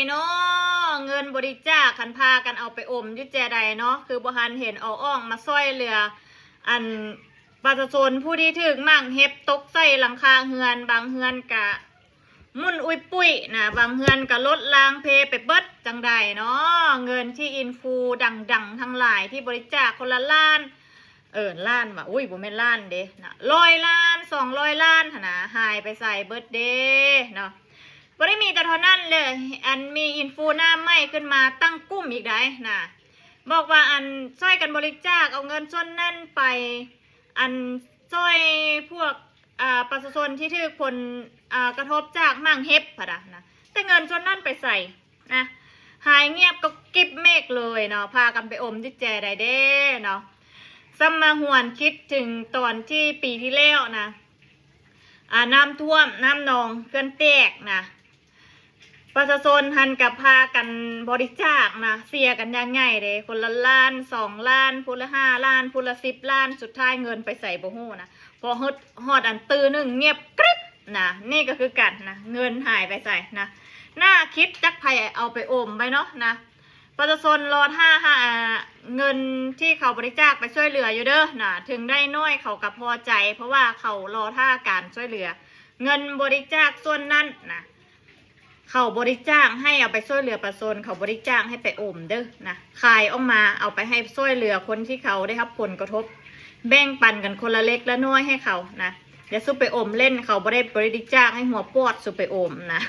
ເນາະ ເງິນບໍລິຈາກ ຄັນພາກັນເອົາໄປອົມຢູ່ແຈໃດເນາະ ຄືບໍ່ທັນເຫັນເອົາອອກມາຊ່ອຍເຫຼືອ ອັນ ປະຊາຊົນຜູ້ທີ່ຖືກໝາກເຫັບຕົກໃສ່ຫຼັງຄາເຮືອນ ບາງເຮືອນກະໝຸ່ນອຸ້ຍປຸ້ຍນະ ບາງເຮືອນກະລົດລາງເພໄປເບິດ ຈັ່ງໃດເນາະ ເງິນທີ່ອິນຟູດັງໆທັງຫຼາຍທີ່ບໍລິຈາກຄົນລະລ້ານ ເອີ ລ້ານວ່າ ອຸ້ຍ ບໍ່ແມ່ນລ້ານເດ້ນະ ຮ້ອຍລ້ານ ສອງຮ້ອຍລ້ານຫັ້ນນະ ຫາຍໄປໃສເບິດເດ້ເນາະ. ບໍ່ໄດ້ມີແຕ່ເທົ່ານັ້ນເລີຍ ອັນມີອິນຟູໜ້າໃໝ່ຂຶ້ນມາຕັ້ງກຸ່ມອີກໃດ໋ນະ ບອກວ່າ ອັນ ຊ່ອຍກັນບໍລິຈາກເອົາເງິນສ່ວນນັ້ນໄປ ອັນ ຊ່ອຍພວກ ອ່າ ປະຊາຊົນທີ່ຖືກຜົນ ອ່າ ກະທົບຈາກໝາກເຫັບພະນະ ແຕ່ເງິນສ່ວນນັ້ນໄປໃສນະ ຫາຍງຽບກະກິບເມກເລີຍເນາະ ພາກັນໄປອົມຢູ່ແຈໃດເດ້ເນາະ. ຊ້ຳມາຫວນຄິດເຖິງຕອນທີ່ປີທີ່ແລ້ວນະ ອ່າ ນ້ຳຖ້ວມ ນ້ຳນອງເຂື່ອນແຕກນະ ປະຊາຊົນຫັ້ນກະພາກັນບໍລິຈາກນະ ເຊຍກັນຢ່າງໃຫຍ່ເດ້ ຄົນລະລ້ານ ສອງລ້ານ ຜູ້ລະຫ້າລ້ານ ຜູ້ລະສິບລ້ານ ສຸດທ້າຍເງິນໄປໃສບໍ່ຮູ້ນະ ພໍຮອດ ຮອດອັນຕື້ໜຶ່ງງຽບກຣິບນະ ນີ້ກະຄືກັນນະ ເງິນຫາຍໄປໃສນະ ໜ້າຄິດຈັກໃຜເອົາໄປອົມໄວ້ເນາະນະ. ປະຊາຊົນລໍຖ້າຫາເງິນທີ່ເຂົາບໍລິຈາກໄປຊ່ວຍເຫຼືອຢູ່ເດີນະ ເຖິງໄດ້ໜ້ອຍເຂົາກະພໍໃຈ ເພາະວ່າເຂົາລໍຖ້າການຊ່ວຍເຫຼືອ ເງິນບໍລິຈາກສ່ວນນັ້ນນະ ເຂົາບໍລິຈາກໃຫ້ເອົາໄປຊ່ວຍເຫຼືອປະຊາຊົນ ເຂົາບໍລິຈາກໃຫ້ໄປອົມເດີນະ ຂາຍອອກມາເອົາໄປໃຫ້ຊ່ວຍເຫຼືອຄົນທີ່ເຂົາໄດ້ຮັບຜົນກະທົບ ແບ່ງປັນກັນຄົນລະເລັກລະນ້ອຍໃຫ້ເຂົານະ ຢ່າສູ່ໄປອົມເຫຼັ້ນ ເຂົາບໍ່ໄດ້ບໍລິຈາກໃຫ້ຫົວປອດ ສູ່ໄປອົມນະ.